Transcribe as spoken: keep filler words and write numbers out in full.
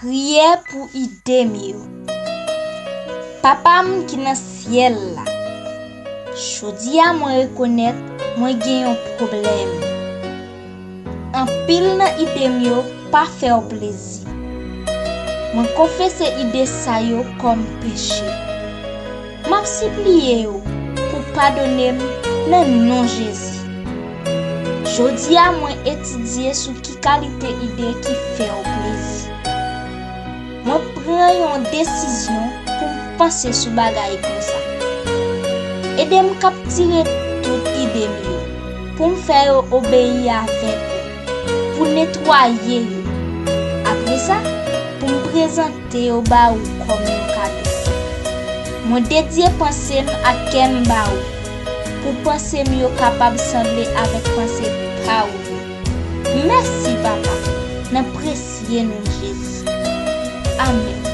Priyè pou ide m yo. Papa m ki nan syèl la, jodi a mwen rekonèt mwen gen yon pwoblèm. Anpil nan ide m yo pa fè w plezi. Mwen konfese ide sa yo kòm peche. M ap sipliye w pou w padone m nan non Jezi. Jodi a mwen etidye sou ki kalite ide ki fè w plezi. Mwen pran yon desizyon pou m panse sou bagay konsa. Ede m kaptire tout ide m yo, pou m fè yo obeyi avèk ou, pou netwaye yo. Apre sa, pou m prezante yo ba ou kòm yon kado. Mwen dedye panse m ak kè m ba ou, pou panse m yo kapab sanble avèk panse pa ou yo. Mèsi, Papa, nan presye non Jezi. Amèn.